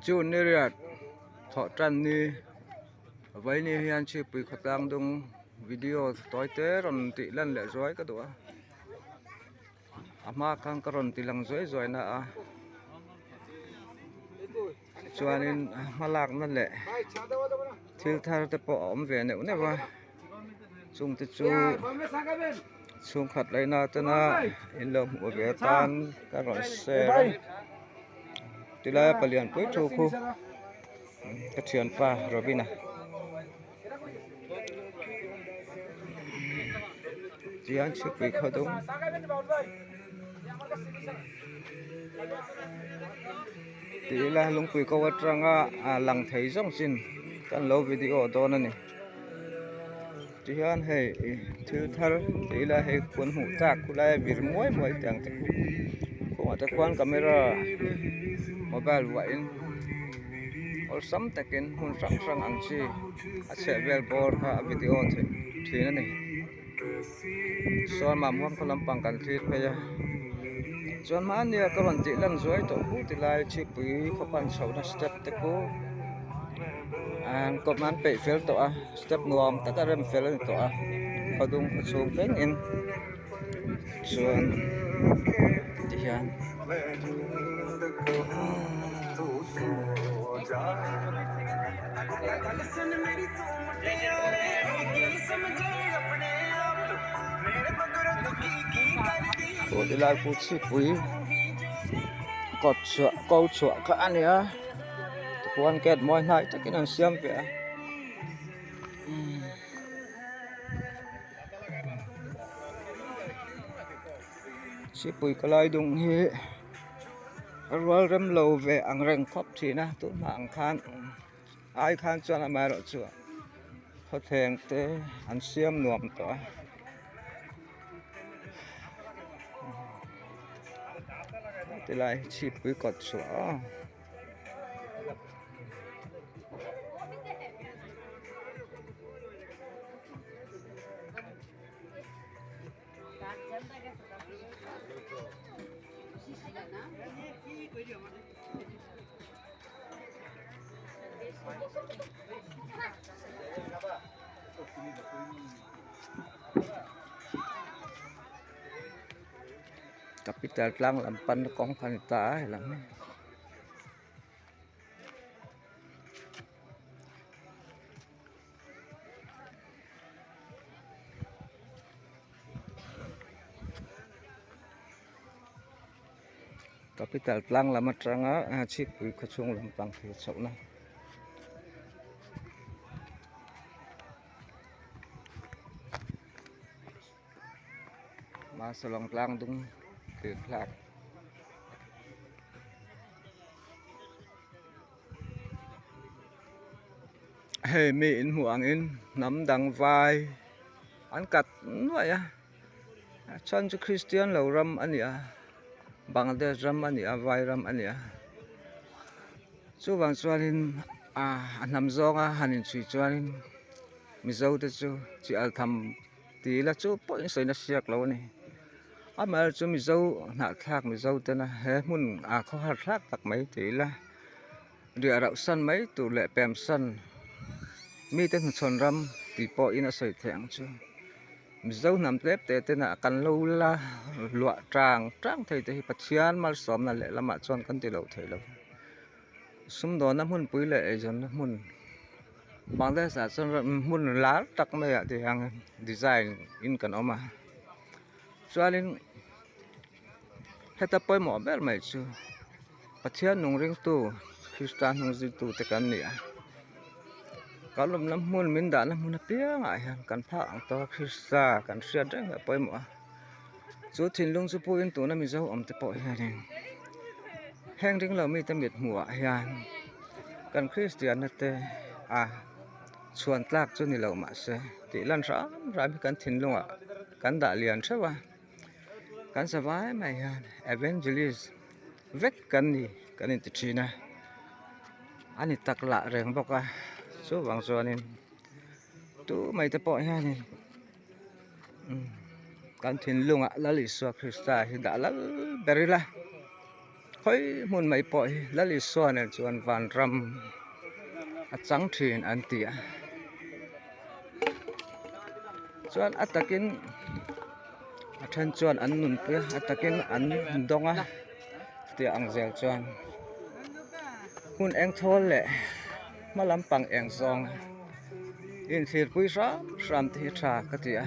June ni riat thawh tan ni vaini hian chhipui khawtlang dung video tawi te rawn tih lan leh zuai ka duh a a hma khan ka rawn ti lang zuai zuai na a chuanin hmalakna leh thil thar te pawh a awm ve neuh neuh a chung te chu chhungkhat laina tena in lo hmuh ve atan ka rawn share a tilai a palian pui thu khu ka thianpa Robin-a tihian chhipui khaw dum. Tih ila lungpui ko atanga lang thei zawng chin kan lo video dawn a ni tihian hei thil thar tih ila hei kun hmuh tak khulai a vir muai muai tih ang te khu kawngah te khuan camera mobile vuah in awlsam takin hmun hrang hrang ang chi a chheh vel bawr kha a video theih thin a ni. Sawn mah muang khaw lampang kan thlir phei a chuan hmania ka rawn tih lan zuai tawh hu ti lai chhipui khaw pan chhohna step te khu an kawm an peih fel tawh a step nuam taka rem fel a ni tawh a khaw dung khaw chhung thleng in chuan ti hian. Aw tilai pawh chhipui kawt chhuah ko chhuah kha a ni a tichuan gate mawi hnai takin an siam ve a. Chhipui kalai dung hi a rual rem lo ve ang reng khawp thin a tunhma ang khan. Ai khan chuan amaherawh chu khawthleng te an siam nuam tawh a tilai hi chhipui kawt chhuah aw. Capital tlang lam pan na kawng kha a ni ta a helam hi. Capital tlang lam atanga chhipui khaw chhung lampang thlir chhoh na. Mahse lawng tlang dung thlir thlak. Hei mi in hmuh angin hnam dang vai an kat nuaih a a chhan chu Christian lo ram a ni a Bangladesh ram a ni a vai ram a ni a chuvang chuanin ah a hnam zawnga han inchhui chuanin Mizo te chu chi al tham tih ila chu pawh in sawi nasiak lo a ni amaherawhchu chu Mizo hnahthlak Mizo tena he hmun ah khawhar thlak tak mai tih ila. Riah rauh san mai tur leh pem san mite hnuchhawn ram tih pawhin a sawi theih ang chu. Mizo hnam tlem te tena kan lo la luah tang tang thei te hi Pathian malsawmna leh lamah chuan kan ti lo thei lo. Sumdawnna hmunpui leh eizawnna hmun Bangladesh ah chuan hmun lar tak maiah te hian design in kan awm a chuanin heta pawimawh ber mai chu. Pathian nung ringtu Krista hnung zirtu te kan ni a kan awmna hmun min dahna hmun apiangah hian kan phak ang tawk a Krista kan hriat reng hi a pawimawh a chu thinlung chu puiin tuna Mizo awm te pawh hianin heng ring lo mite mit hmuhah hian kan Kristianna te a chhuan tlak chu ni lo mahse tih lan hram hram hi kan thinlungah kan dah lian theuh a kan zavai mai hian evangelist. Vek kan ni kan inti thin a a ni tak lah reng bawk a chuvang chuanin tu mai te pawh hianin kan thinlungah Lal Isua Krista hi dah lal ber ila. Khawi hmun mai pawh hi Lal Isua nen chuan vanram a chang thin an ti a. Chuan a takin a then chuan an nunpui a, a takin an dawng a tih ang zel chuan hmun eng thawl leh hma lampang eng zawng inthlirpui hram hram te hi tha ka ti a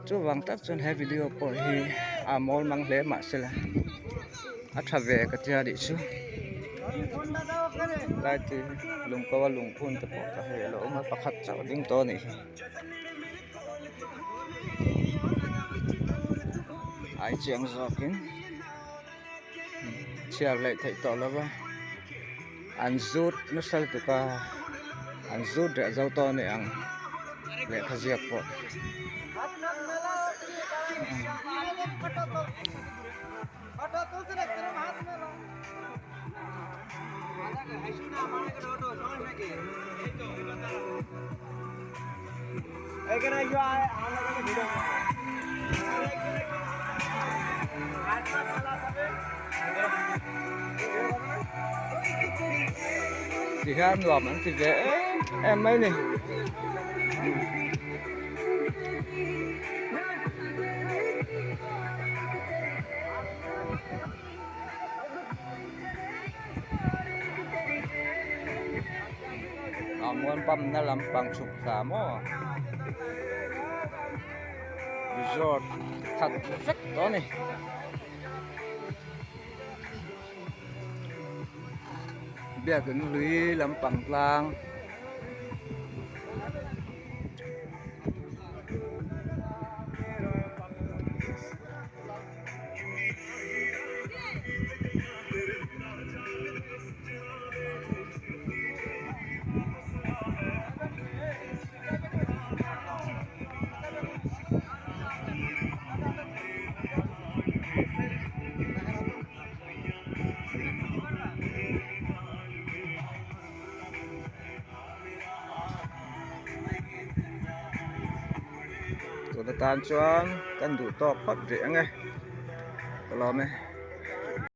chuvang tak chuan he video pawh hi a mawl mang hle mahsela a tha ve ka tia nih chu lai te lung ko a lungphun te pawh ka hei a lo awm a pakhat chauh a ding tawh a nih hi ai chiang zawkin chhiar leh theih tawh lo va an zut nasa lutuk a an zut reh zo tawh a ni ang lehkha ziak pawh. Ti hian nuam an ti ve em em mai ni. A muan pamna lampang chhuk thla maw resort khat vek tawh a ni. Biakin hlui lampang tlang. Tun atan chuan kan duh tawk phawt rih ang e ka lawm e.